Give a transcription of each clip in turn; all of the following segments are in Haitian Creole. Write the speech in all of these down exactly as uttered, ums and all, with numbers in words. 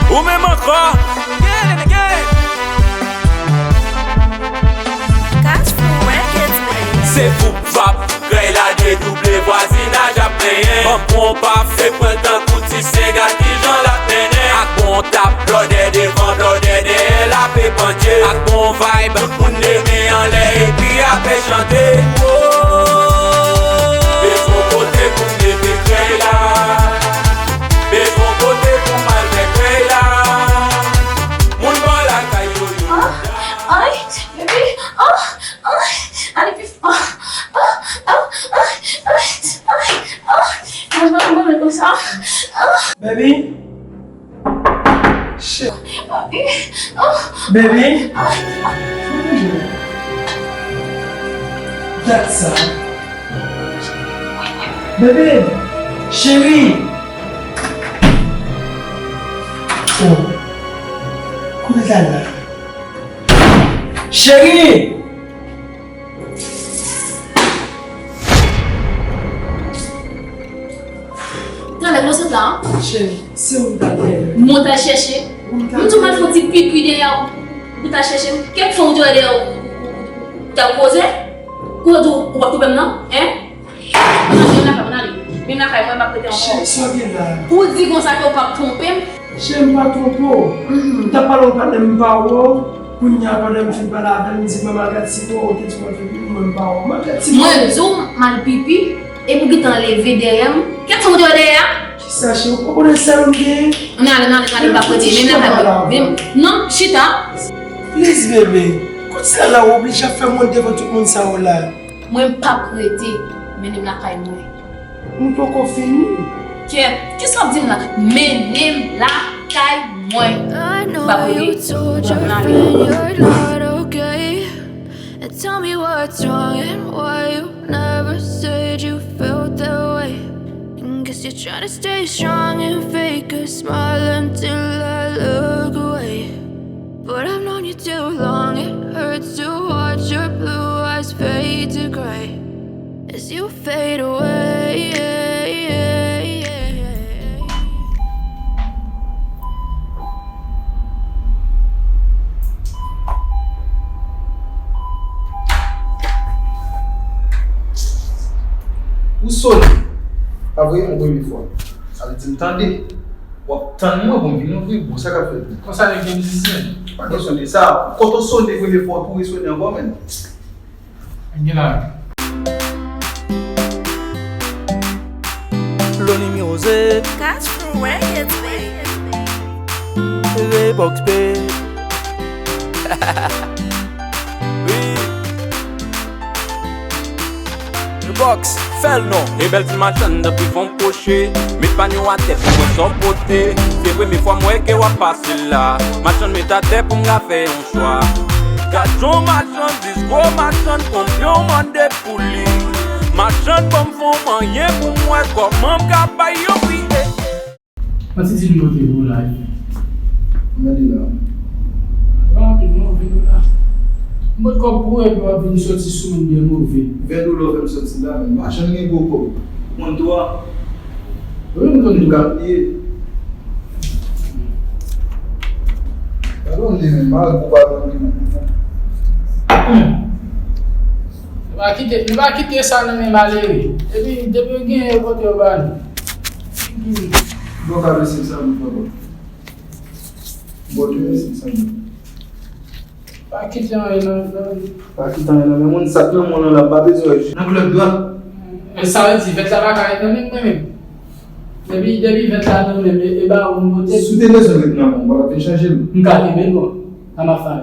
Ou menm ankò. Cash for records, baby. Se voup vap, krèy la dedouble, vwazinaj ap plenyen. Ban m pran w pa fè pran tankou ti senga, kijan l ap mennen. Ak bon tap, blòdè devan, blòdè dèyè, l ap epanye. Ak bon vibe, tout moun leve anlè epi apre chante. Woy! Bezwen kote pou m leve krèy la. Bezwen kote pou m al fè krèy la. Moun bò lakay yo, yo. Ah, ay, bebe, ah, ay, ale pi fò. Ah, ah, ah, ay, ay, ay, ah. Mwen pa konn konsa. Ah. Baby. Shit. Papi. Ah. Baby. Ah. That's sad. Baby. Cheri. Oh. Kote l t al la? Cheri! Talè, lè w sot la, an? Cheri, se ou m t al chèche. Mwen t al chèche? Ou m t al... M di w m al fè yon ti pipi dèyè w. Ou t al chèche m? Kèk fwa ou te wè dèyè w, ou t ap poze? Ou di w ou p ap twonpe m nan? Hein? Mwen ale, mwen lakay mwen, mwen ale. Menm lakay mwen, m ap rete ankò. Cheri, sa w gen la? Ou di konsa ke w p ap twonpe m? Cheri, m pa twonpe w. Mhm. M t ap pale w pandan m pa wè w. Kounye a, pandan m fin pale avè l, m di mwen m al gad si mwen, ou te di mwen fè pipi, mwen m pa wè w. M al gad si mwen. Mwen di w m al pipi, epi w gentan leve dèyè m. Kèt sa w te wè dèyè a? Kisa, cheri? Ou pa konnen sèl m genyen? Ann ale, ann ale, ann ale, m p ap rete. Menm lakay mwen. Menm, non, chita. Please, bebe. Kounye a la, w oblije ap fè m wont devan tout moun sa yo la. Mwen m p ap rete, mennen m lakay mwen. Nou poko fini. Kèt, kisa w ap di m la? Mennen m lakay mwen. M p ap rete. Mwen m ale. And tell me what's wrong and why you never said you felt that way. And guess you're trying to stay strong and fake a smile until I look away. But I've known you too long, it hurts to watch your blue eyes fade to gray as you fade away. Ou sone. Pa voye m premye fwa. Sa vle di m tande. W ap tann mwen pou m vin ouvri, bon, sa k ap fèt menm? Konsa nèg gen biznis menm. Pa gen sone sa. Kote w sone premye fwa, w tou resone ankò menm. Gen la. Loni Music. Cash for records, baby. Reeboks, baby. Wi. Reeboks, fè l non. E bèl ti machann, tanpri fè w pwoche. Met panye w atè pou mwen, sa w pote. Se premye fwa m wè ke w ap pase la. Machann, met atè pou m ka fè yon chwa. Gad yon machann, dis gwo machann, konbyen w mande pou li. Machann, ban m fè w manyen pou m wè kòman m ka bay yon pi. Yon ti di nou kote nou la. Gade la. Pa anpil non, vin nou la. M pot kòb pou ou epi w ap vin soti sou moun byen move. Ven dola w fè m soti la, men machann gen gwo kòb. Ou konn tou a? Wi, m konn tou. Ou ka bliye. Gade w menm, mal pou pa bliye. Nou pa kite, nou pa kite sa nan men malere. Epi, depi yo genyen, yo pote yo ba nou. Bon, ka vle senk san goud, papa. Bon, te vle senk san goud. Pa kite anyen nan, nan. Pa kite anyen nan men moun, sa k nan men w lan la, m pa bezwen wè. Nan klèb dwat. E sa vle di, vèt la pa ka ret nan men mwen menm. Depi, depi vèt la nan men m, e, e ba ou m pote. Si w te bezwen vèt nan men w, w pa t ap vin chanje l. M ka kenbe l, bon, nan m ap fè.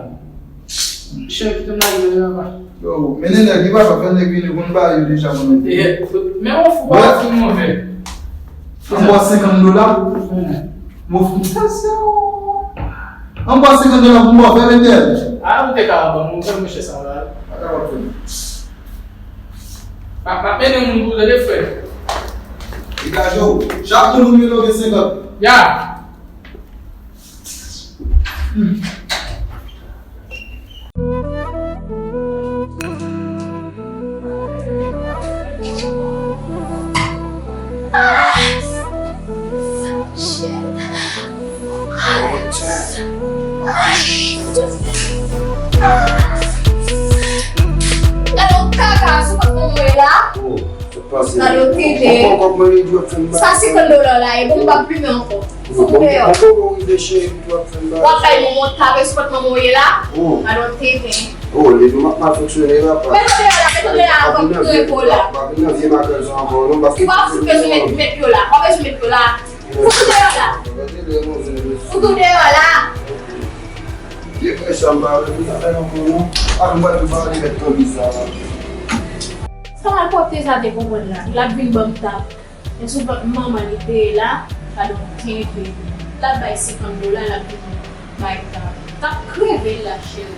Chè, kite m ale, men papa. Yo, mennen nèg, li pa fè nèg vini, konn ba yo deja, mwen. E, men on fou, pa fou, move. Anba senkant dola. Move, sa, sa. Anba senkant dola pou mwen, fè mete. A, ou te ka ban mwen, fè mwen chè sa la. Pa ka wap fè. Pa, pa mennen moun pou tande frè. Degaje w. Chak moun ou mete w gen senkant. Ya. La? Oh, sa pase. Gade w tenten. Ankò, ankò, mwen, li di w ap fè m bagay. Sa senkant dola w la, e bon, m p ap plimen ankò. Fout ou deyò. Ankò, bon, rive cheri, li di w ap fè m bagay. W ap bay mwen montabe sou kont manman w ye la? Oh. Gade w tenten. Oh, li di w m ap mal fonksyone, papa. Met ou deyò la, met ou deyò la, ankò, m ap vin nan vye, m ap vin nan vye makèl sa ankò, non, m p ap fout ou bezwen met, met yo la. W ap bezwen met yo la. Fout ou deyò la. Fout ou deyò la. Vye frè sa m pa vle pou sa fè ankò non. Ak m pral tou pale mèt konbit sa la. Sa mal pwòpte sa te konprann la. L ap vin ban m tap. Men sou vant manman li te ye la, pa donk kenbe. L ap bay senkant dola, l ap vin bay tap. T ap kreve l la, cheri.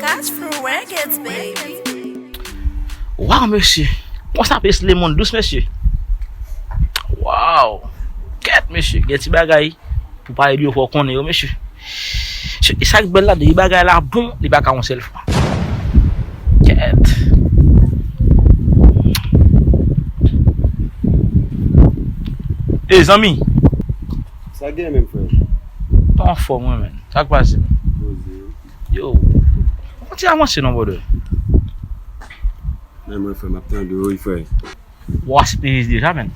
Cash Flow Records, baby. Waw, mesye. Konsa pes lemonn dous, mesye. Waw. Kèt, mesye. Gen ti bagay pou pale de yo, fò w konnen yo, mesye. Se, e sa k bèl la, de bagay la bon, li pa ka yon sèl fwa. Kèt. E zanmi. Sa gen menm, frè? Pa anfòm, wi, menn. Sa k pase, menn? Poze. Yo, on ti avanse non, brother. Men mwen, frè, m ap tande w, wi, frè. W aksepte Jezi deja, menn?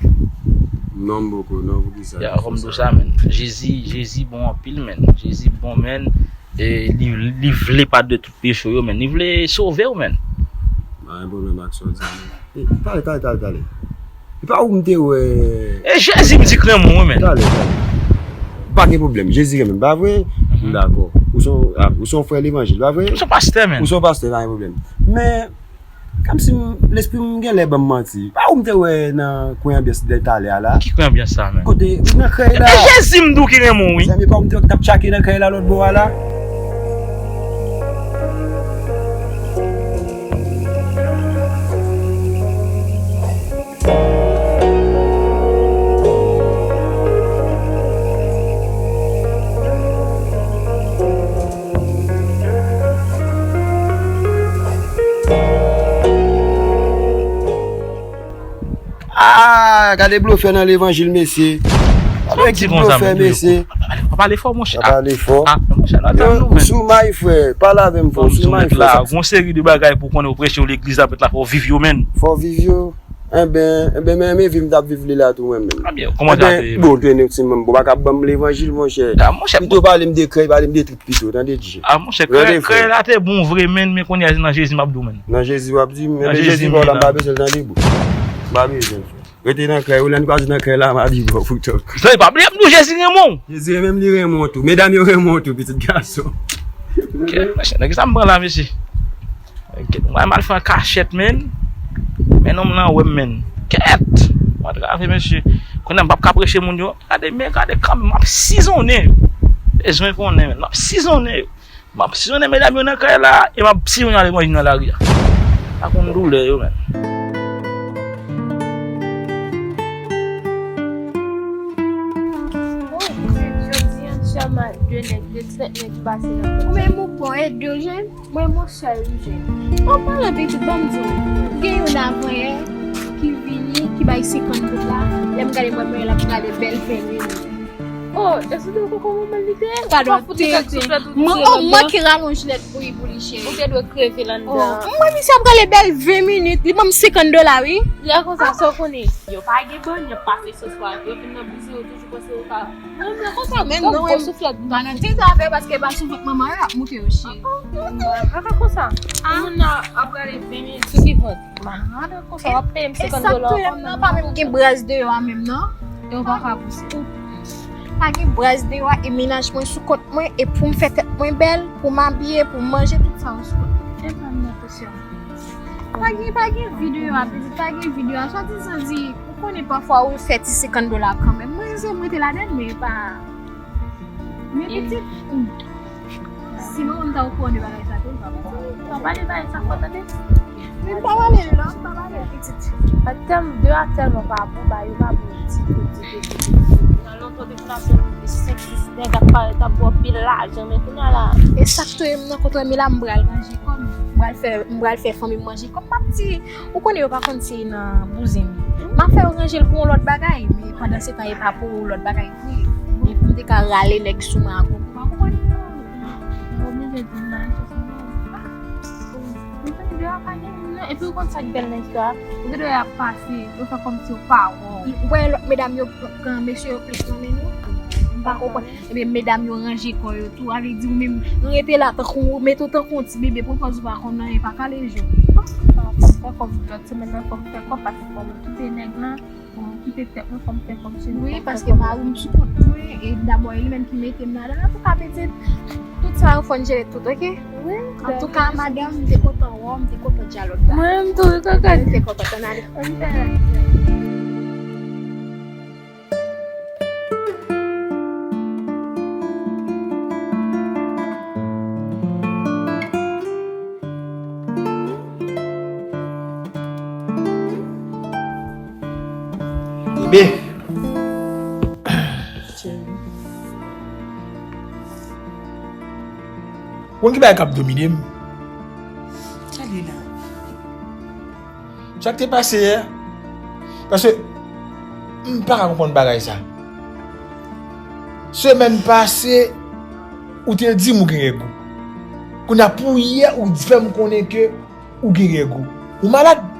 Non, m poko, non, poukisa? Ya, kòm di w sa, menn. Jezi, Jezi bon anpil, menn. Jezi bon, menn. E li, li vle padone tout peche w yo, menn. Li vle sove w, menn. Pa gen pwoblèm ak sa w di a, menn. E, talè, talè, talè, talè. E pa ou m te wè. E Jezi m di k renmen w, wi, menn. Talè, talè. Pa gen pwoblèm. Jezi renmen m, pa vre? Mhm. Dakò. Ou se yon, a, ou se yon frè levanjil, pa vre? M se yon pastè, menn. Ou se yon pastè, pa gen pwoblèm. Men, kòmsi m, lespri m genlè ban m manti. Pa ou m te wè nan kwen anbyans de talè a la? Ki kwen anbyans sa, menn? Kote, nan krèy la. E Jezi m di w ki renmen w, wi. Zanmi, pa ou m te wè k t ap tchake nan krèy la lòt bò a la? Ah, gade blofè nan levanjil, mesye. Gade ti blofè, mesye. Pa pale fò, monchè. Pa pale fò. Ah, monchè, nan tann nou, menn. Sou may, frè. Pale avè m, fò. Sou may, frè. Gon seri de bagay pou konnen ou preche ou legliz la, pèt la, fò w viv yo, menn. Fò w viv yo. Enben, enben, men, men vi m t ap viv li la tou, mwen menm. Ebyen, kòman sa te ye? Bon, trennen ti manm, bon, pa ka ban m levanjil, monchè. Ah, monchè, pito pale m de krèy, pale m de trip pito, tande, D J. Ah, monchè, krèy, krèy la te bon vre, menn, men kounye a se nan Jezi m ap di w, menn. Nan Jezi w ap di m, men Jezi pa w la, m pa bezwen l, tande, bro. M pa bezwen l, frè. Rete nan krèy ou, lè n kwaze nan krèy la, m a di, bro, pou tòk. Sa, pa bliye m di w Jezi renmen w. Jezi renmen m, li renmen w tou. Medam yo renmen w tou, pitit gason. Ok, monchè, nèg sa m pran la, mesye. Kèt, mwen m al fè an kachèt, menn. Men nonm lan wè m, menn. Kèt! Mwen trave, mesye. Kounye a m p ap ka preche moun yo. Gade, men gade kanmenm, m ap sizonnen yo. Bezwen konnen, menn. M ap sizonnen yo. M ap sizonnen medam yo nan kay la, e m ap sizonnen alevanjil nan lari a. Sa konn doulè yo, menn. Oh, jodi a, sèlman de nèg, de trèt nèg pase nan kay. Ou menm ou pran e de jèn? Mwen, m on sèl jèn. An palan pitit, ban m di w, gen youn avanyè ki vini, ki bay senkant goud la. Lè m gade, mwen, mwen, l ap gade bèl ven li. Oh, èske w te wè kòman manman li te? Gade yon tete. Mwen, oh, mwen ki ralonj lèt pou li, pou li, cheri. Ou te dwe kreve l anndan. Oh, mwen, misye ap gade bèl ven minit, li ban m senkant dola, wi. Lè konsa, sa w konnen. Yo pa gen bòn, y ap pase sòs la. Yo vin nan bouzen, yo toujou panse yo ka. Mwen, mwen konsa menm, non, gwo souflèt. M pa nan tete afè paske pa sou vant manman yo y ap moute yo, cheri. Kaka konsa. Moun nan ap gade ven minit sou ki vant? Malad konsa, w ap peye m senkant dola ankò, non, pa menm gen braz deyò a menm, non. Yo pa ka pouse. Pa gen braz deyò a, e mennaj mwen sou kont mwen, e pou m fè tèt mwen bèl, pou m abiye, pou m manje, tout sa yo sou kont mwen. E pa m nan presyon. Pa gen, pa gen videyo a, pitit, pa gen videyo a. Swadizan di, ou konnen pafwa ou fè ti senkant dola kanmenm. Mwen, se mwen te ladann, men pa. Men pitit, hmm. Si manman m ta okouran de bagay sa tou, li pa pale. Pa pale bagay sa fò, tande. Men pa pale l non, pa pale l pitit. Atèm, de a tèlman pa bon, ba yo pa bon ditou, ditou, ditou, ditou. Nan lontan, te konn ap jwenn senk, sis nèg ap parèt, ap ba w pil lajan, men kounye a la. E sa k touye m nan kontrè, men la m pral ranje kò m. M pral fè, m pral fè fanmi m manje. Kòm m ap di, ou konnen yo pa konn se nan bouzen m. M ap fè yo ranje l pou yon lòt bagay, men pandan se tan e pa pou lòt bagay vre. Men pou m te ka rale nèg sou mwen a gwo kou, pa konprann? Ou oblije di m bagay sa sèlman. Yo pa gen moun non, epi ou konn sa k bèl nan istwa a? Ou gen dwa ap pase, yo fè kòmsi yo pa wè w. Ou wè lòt medam yo pran mesye yo plis nan men nou? M pa konprann. Ebyen, medam yo ranje kò yo tou. Sa vle di ou menm, rete la tankou, mete w tankou yon ti bebe, pran pòz ou pa konn anyen, pa kale je w. Fè kòb lòt semèn nan, fò m fè kòb, paske fò m kite nèg lan, fò m kite tèt mwen, fò m fè kòb sou li, fò m fè kòb. Wi, paske mari m sou kont mwen, e dabò e li menm ki mete m ladan l. Antouka, pitit, tout sa yo fò n jere tout, oke? Wi. Antouka, madanm, m te kontan wè w, m te kontan dyalòg la. Mwen menm tou, wi, kòkòt. M te kontan, ann ale. Ann fè. Bebe. Konn ki bagay k ap domine m? Sa k te pase yè? Paske m pa ka konprann bagay sa. Semèn pase, ou te di m ou gen règ ou. Kounye a pou yè, ou fè m konnen ke ou gen règ ou. Ou malad?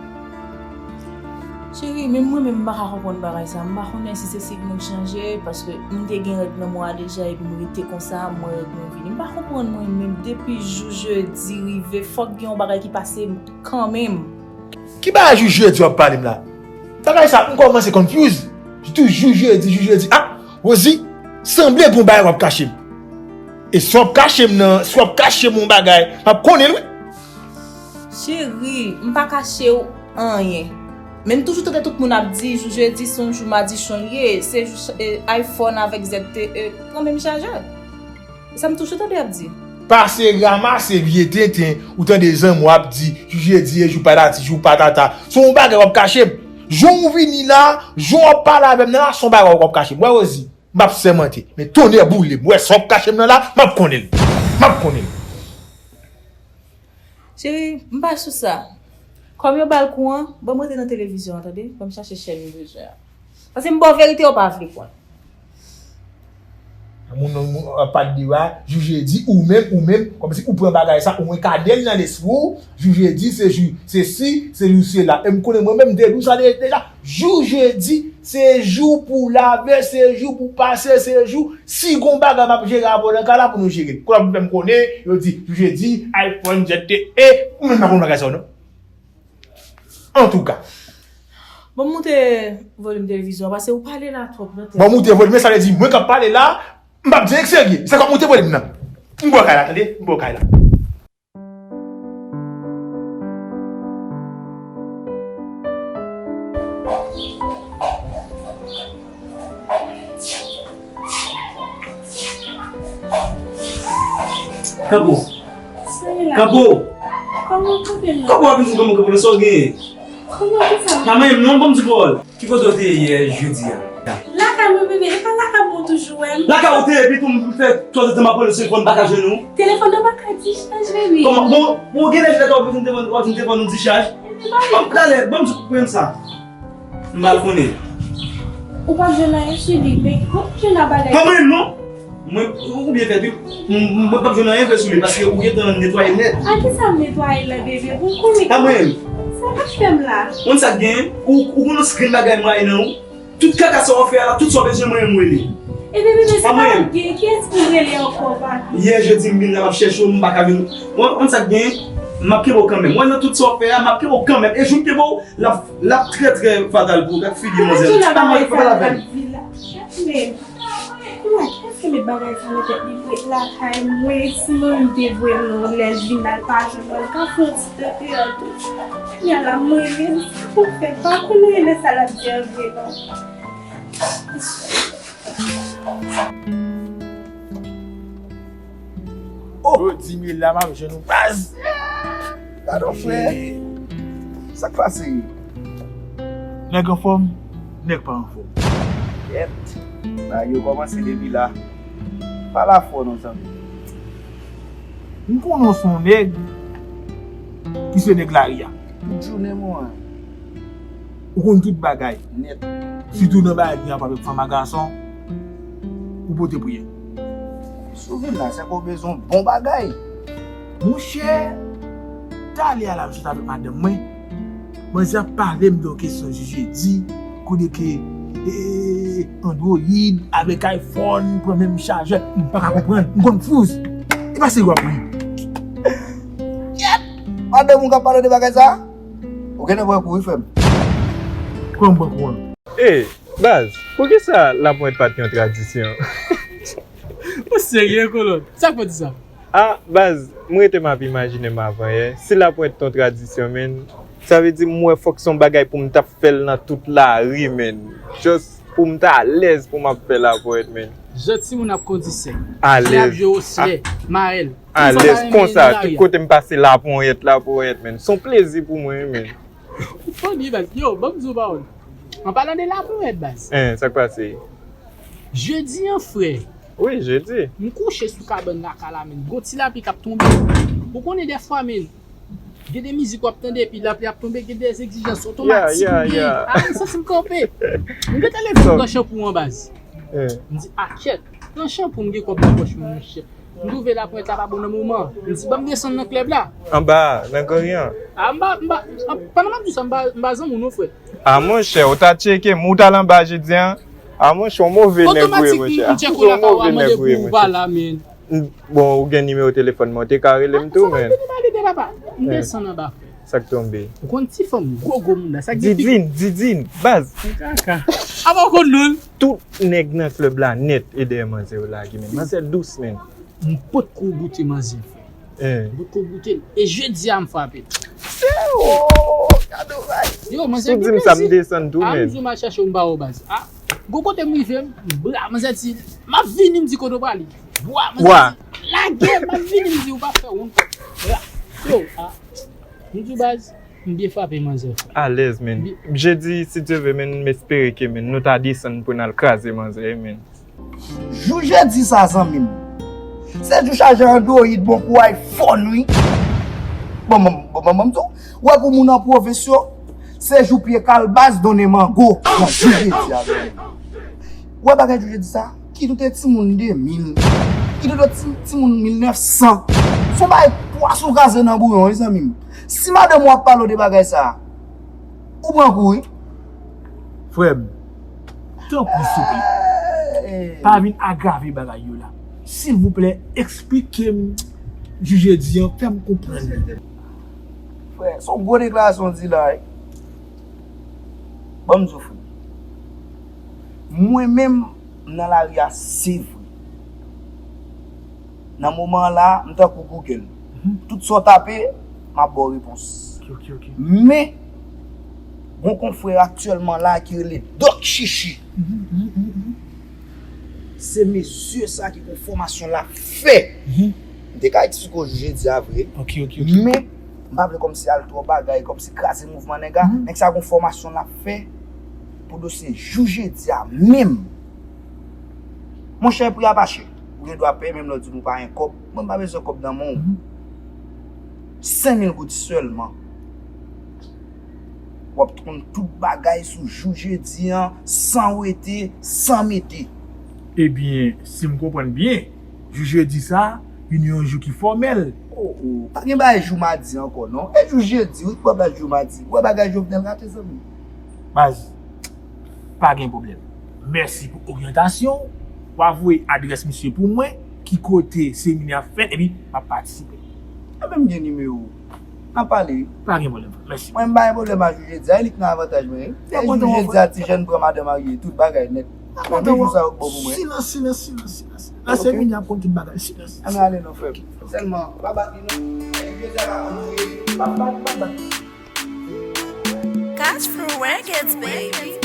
Cheri, menm mwen menm m pa ka konprann bagay sa. M pa konnen si se sik mwen k chanje, paske m te gen règ nan mwa a deja epi m rete konsa, mwen règ mwen vini. M pa konprann mwen menm, depi jou jedi rive, fòk gen yon bagay ki pase m kanmenm. Ki bagay jou jedi w ap pale m la? Bagay sa, m kòmanse confuse. Toujou jedi, jou jedi. Ah, Rosie, sanble gen yon bagay w ap kache m. E si w ap kache m nan, si w ap kache m yon bagay, m ap konnen l wi. Cheri, m pa kache w anyen. Men m toujou tande tout moun ap di, jou jedi se yon jou madichon l ye, se jou ch-, e, iPhone avèk Z T E pran menm chajè. E sa m toujou tande y ap di. Pase ranmase vye tenten, ou tande zanmi w ap di, jou jedi e jou patati, jou patata. Se yon bagay w ap kache m. Jan w vini la, jan w ap pale avè m nan la, se yon bagay w ap kache m. Wè Rosie, m ap sèmante. Men tonnè boule m. Wè sa w ap kache m nan la, m ap konnen l. M ap konnen l. Cheri, m pa sou sa. Kòm yo ba l kou an, ban m rete nan televizyon an, tande? Ban m chache chèn m bezwen an. Paske m ba w verite, ou pa vle konn. Moun, moun, ap pale de a, jou jedi, ou menm, ou menm, kòmsi ou pran bagay sa, ou enkadre l nan lespri w, jou jedi, se jou, se si, se jou sela. E m konnen mwen menm, m te di w sa de-, deja, jou jedi, se jou pou lave, se jou pou pase, se jou, si gon bagay m ap jere avè w nan kay la pou nou jere. Kounye a pou fè m konnen, yo di, jou jedi, iPhone, Z T E, ou menm pa konn bagay sa yo, non? Antouka. Bon, moute volim televizyon an, paske ou pale la twòp nan tèt. Bon, moute volim, sa vle di mwen k ap pale la, m p ap di anyen k serye. Se kòm moute volim nan. M bò kay la, tande? M bò kay la. Kanpo. Kanpo. Kòman w kanpe la? Kanpo ap vin kanpo, kanpo, sa w genyen? Kòman, kisa? Pa manyen m non, ban m di pawòl. Ki kote w te ye yè jedi a? Lakay mwen, bebe, e pa lakay mwen w toujou wè m. Lakay ou te ye, epi tou m fè twazèdtan m ap rele sou telefòn, m pa ka jwenn ou. Telefòn nan pa ka dichaj, bebe. Kòman? Bon, bon, gen lè lakay ou vin telefòn, w ap jwenn telefòn ou dichaj. Ban m talè, ban m di, pran sa. M pa konnen. Ou p ap jwenn anyen sou li, men ou jwenn nan bagay. Pa mwen non. Mwen, ou byen fèt wi. M, m, mwen p ap jwenn anyen vre sou li, paske ou gentan netwaye nèt. A kisa m netwaye la, bebe? Ou konnen. Pa mwen. Sa k ap fè m la? Ou konn sa k gen? Ou, ou konn yon grenn bagay m rayi nan ou? Tout kaka sa w ap fè a la, tout sa w bezwen mwen, mwen li. E bebe, men se pa mwen. Kiyès pou m rele ankò, papi? Yè jedi m vin la, m ap chèche w, m pa ka vin. Ou konn sa k gen? M ap kenbe w kanmenm. Mwen nan tout sa w ap fè a, m ap kenbe w kanmenm. E jou m kenbe w, l ap, l ap trè, trè fatal pou ou. Gad figi manzè. Sa pa jwenn bagay sa nan vi la. Men, kounya, kiyès ki met bagay sa nan tèt li pou ret lakay mwen? Si manmi te voye m nan yon lè l vin la, l pa jwenn mwen, l ka fè yon ti tan deyò tou. Kounya la, mwen menm, sa pou m fè? M pa konnen lè sa l ap di an vre non. Oh! Yo di m la, m ap jwenn ou baz. Gade w, frè. Sa k pase? Nèg anfòm, nèg pa anfòm. Kèt. Bagay yo kòmanse depi la. Pale afè w non, zanmi. M konnen w se yon nèg ki se nèg lari a. Tout jounen mwen. Ou konn tout bagay. Nèt. Sitou nan bagay ki gen rapò avèk fanm ak gason, ou pote pou yo. Si w vin la, se ke w bezwen bon bagay. Monchè, Talè a la, m sot avèk madanm mwen. Manzè ap pale m de yon kesyon jije di, kote ke, e, Android avèk iPhone pran menm chajè. M pa ka konprann. M konn frouz. E pa serye w ap ri. Yèt! Madanm ou k ap pale de bagay sa? Ou gentan pran kou wi, frè m. Kòman m pran kou an? E, baz, poukisa laponyèt pa t yon tradisyon? Ou serye, kolòn? Sa k fè w di sa? A, baz, m rete m ap imajine m avan yè. Si laponyèt t on tradisyon, menn, sa vle di m wè fòk se yon bagay pou m t ap fè l nan tout lari, menn. Just pou m t alèz pou m ap fè laponyèt, menn. Jan timoun ap kondi sè, alèz, jan y ap jwe oswè, mayèl, tout sa, alèz, konsa, tout kote m pase laponyèt, laponyèt, menn. Se yon plezi pou mwen, menn. Ou funny, baz. Yo, ban m di w yon pawòl. An palan de laponyèt, baz. Hein, sa k pase? Jedi an, frè. Wi, jedi. M kouche sou kabann lakay la, menn. Gon ti lapli k ap tonbe. Ou konnen dèfwa, menn, gen de mizik w ap tande, epi lapli ap tonbe, gen de egzijans otomatik ou genyen. A, m santi m kanpe. M gentan leve m pran chanpou an, baz. M di, a, kyèt, pran chanpou, m gen kòb nan pòch mwen, monchè. M twouve laponyèt la pa bon nan moman. M di, ban m desann nan klèb la. Anba, nan Gran Ri an. A, m pa, m pa, pandan m ap di w sa, m pa, m pa zanmi w non, frè. A, monchè, ou ta tcheke m, ou t al anba jedi an. A, monchè, yon move nèg ou ye, monchè. Otomatik, m tcheke w lakay ou a, mande pou ou pa la, menn. Bon, ou gen nimewo telefòn mwen, ou te ka rele m tou, menn. M desann anba, frè. Sa k tonbe? Ou konn ti fanm gwo gwo moun nan, sa k gen fi. Didin, Didin, baz. Kaka. Apa w konn non l? Tout nèg nan klèb la nèt e dèyè manzè yo lage, menn. Manzè dous, menn. M potko goute manzè, frè. M potko goute l. E jedi a m frape l. Yo, manzè gen plezi. Si w di m sa, m desann tou, menn. A, m di w m al chache w, m pa wè w, baz. A, gon kote m rive, m bra manzè di, m ap vini, m di kote w prale. Bwa, manzè di, lage, m ap vini, m di ou pa fè wonn. Bra. Yo, a. M di w, baz, m byen frape manzè. Alèz, menn. Jedi, si Dye vle, menn, m espere ke, menn, nou ta desann pou n al kraze manzè, menn. Jou jedi sa, zanmi m, se jou chaje Android bon kou iPhone, wi. Bon, bon, bon, bon, bon, m di w, wè pou moun an pwovens yo, se jou pye kalbas donnen mango nan jou jedi a, zanmi m. Wè bagay jou jedi sa? Kit ou te timoun de mil, kit ou te ti, timoun mil nèf san. Se yon bagay pwason kraze nan bouyon, wi, zanmi m. Si madanm ou ap pale w de bagay sa, ou pran kou, wi. Frè m, tanpri, souple, pa vin agrave bagay yo la. Silvouplè, eksplike m jou jedi an, fè m konprann. Frè, se yon gwo deklarasyon w di la, wi. Ban m di w, frè. Mwen menm, m nan lari a, se vre. Nan moman an la, m tankou Google. Tout sa w tape, m ap ba w repons. Men, gon konfrè aktyèlman la ki rele Dòk Chichi. Se mesye sa ki gon fòmasyon l ap fè. M te ka eksplike w jou jedi a vre. Men, m pa vle kòmsi al twò bagay, kòmsi kraze mouvman nèg la. Nèg sa gon fòmasyon l ap fè pou dosye jou jedi a menm. Monchè, pri a pa chè. Ou gen dwa peye, menm lè w di m ou pa gen kòb. Mwen, m pa bezwen kòb nan men w. Senk mil goud sèlman. W ap konn tout bagay sou jou jedi an, san wete, san mete. Ebyen, si m konprann byen, jou jedi sa, vin yon jou ki fòmèl. O, o, pa gen bagay jou madi ankò, non. E jou jedi, wi, k pral bay jou madi. Ou wè bagay Jovenel rate, zanmi. Baz, pa gen pwoblèm. Mèsi pou oryantasyon w. W a voye adrès misye pou mwen, ki kote semina ap fèt, epi m ap patisipe. Mwen menm gen nimewo w. N ap pale, wi. Pa gen pwoblèm, frè. Mèsi. Mwen, m pa gen pwoblèm a jou jedi a, e li k nan avantaj mwen, wi. E jou jedi a, ti jèn pran madanm marye, tout bagay nèt. Mwen, men jou sa yo k bon pou mwen. Silans, silans, silans, silans. Nan semina ap konn tout bagay, silans. Ann ale non, frè m. Sèlman, pa bat li non. E jou jedi a pa konn kriye. Pa bat, pa bat. Cash Flow Records, baby.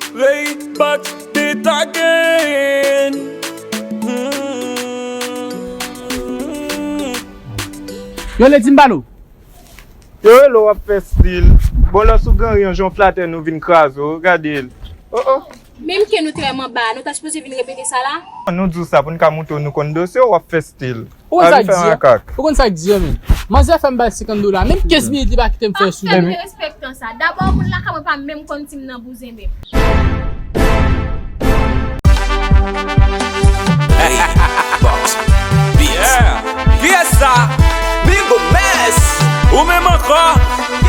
Play it back, beat again. Yo, Lady Mbalo. Yo, rele w ap fè stil. Bon, lè sou Gran Ri an, jan flatè nou vin kraze w, gade l. Oh, oh. Menm ke nou trèman ba, nou ta sipoze vin repete sa la? Nou di w sa pou n ka montre w nou konn dosye w, w ap fè stil. Ou konn sa k di an? Ou konn sa k di an, menm? Manzè fè m bay senkant dola. Menm kenz minit li pa kite m fè sou li, menm. Derespektan sa. Dabò, moun lakay mwen pa menm konn si m nan bouzen menm. Box Beats. Yeah. P S Ou menm ankò?